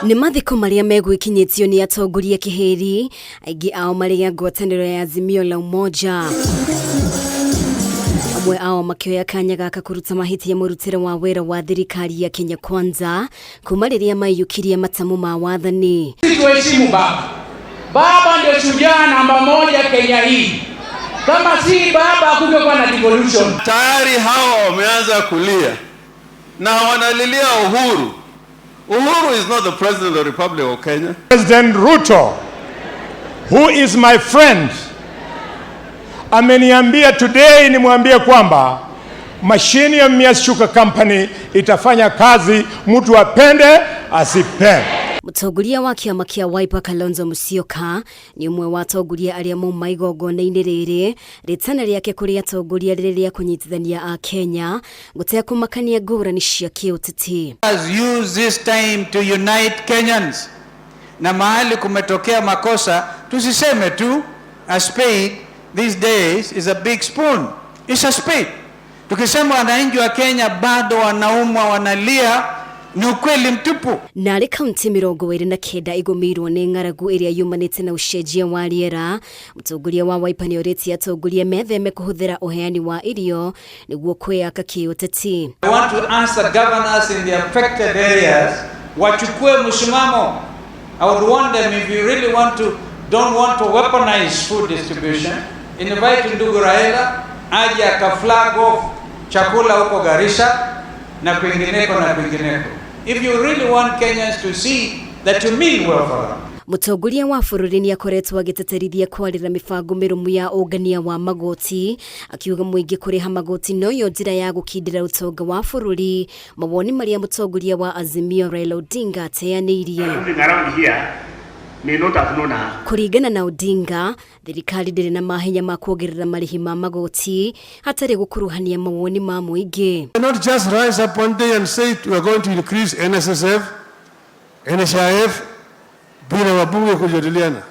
Nĩ mathiko marĩa megwĩkinyĩtio nĩ atongoria kĩhĩri, aingĩ ao marĩ a ngwatanĩro ya Azimio la Umoja. Amwe ao makĩoya kanya gaka kũruta mahĩtia mũrutĩre wa wĩra wa thirikari ya Kenya Kwanza kuma rĩrĩa maiyũkirie matamu ma wathani. Tuheshimu baba. Baba ndio shujaa namba moja Kenya hii. Kama si baba hakungekuwa na devolution. Tayari hawa wameanza kulia na wanalilia Uhuru. Uhuru is not the president of the Republic of Kenya. President Ruto, who is my friend, ameniambia today nimwambie kwamba mashini ya Mumias Sugar Company itafanya kazi, mtu apende asipende. Mũtongoria wa kĩama kĩa Wiper Kalonzo Musyoka nĩ ũmwe wa atongoria arĩa mauma igongona-inĩ rĩrĩ. Rĩtana rĩake kũrĩ atongoria rĩrĩ rĩa kũnyitithania a Kenya gũtekũmakania ngũrani cia kĩũteti. Us use this time to unite Kenyans. Na mahali kumetokea makosa, tusiseme tu a spade these days is a big spoon. It's a spade. Tukisema wananchi wa Kenya bado wanaumwa, wanalia, ni ukweli mtupu. Narĩ kaunti 29 igũmĩirwo nĩ ng'aragu ĩrĩa yumanĩte na ũcenjia wa rĩera, mũtongoria wa Wiper nĩ orĩtie atongoria metheme kũhũthĩra ũheani wa irio nĩguo kwĩyaka kĩũteti. I want to ask the governors in the affected areas wachukue msimamo. I would want them, if you really want to, don't want to weaponize food distribution, invite ndugu Raila aje aka flag off chakula huko Garissa na kwingineko na kwingineko. If you really want Kenyans to see that you mean well for them. Mũtongoria wa bũrũri nĩ akoretwo agĩteterithia kwarĩra mĩbango mĩrũmu ya ũngania wa magoti, akiuga mũingĩ kũrĩha magoti noyo njĩra ya gũkindĩra ũtonga wa bũrũri, mawoni marĩa mũtongoria wa Azimio Raila Odinga ateanĩirie. Moving around here may not have known her. Kũringana na Odinga, thirikari ndĩrĩ na mahenya ma kuongerera marĩhi ma magoti hatarĩ gũkuruhania mawoni ma mũingĩ. Not just rise up one day and say we are going to increase NSSF, NHIF bila wabunge kujadiliana.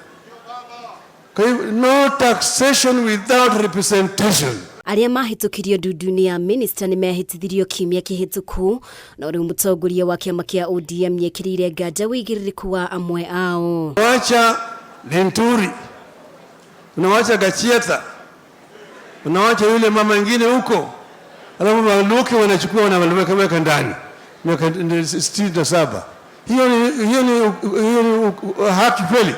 Kwa hivyo no taxation without representation. Arĩa mahĩtũkirio ndundu-inĩ ya minista nĩ mehĩtithirio kiumia kĩhĩtũku, no rĩu mũtongoria wa kĩama kĩa ODM nĩekĩrĩire nganja wĩigĩrĩrĩku wa amwe ao. Wacha Linturi, unawacha Gachietha, unawacha yule mama mwingine huko, alafu Waluke wanachukua wanaweka weka ndani miaka 67. Hiyo ni haki kweli?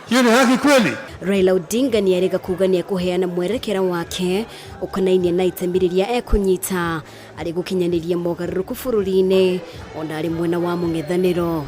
Hiyo ni haki kweli? Raila Odinga nĩ arega kuga nĩ ekũheana mwerekera wake ũkonainie na itemi rĩrĩa ekũnyita arĩ gũkinyanĩria mogarũrũku bũrũri-inĩ ona arĩ mwena wa mũng'ethanĩro.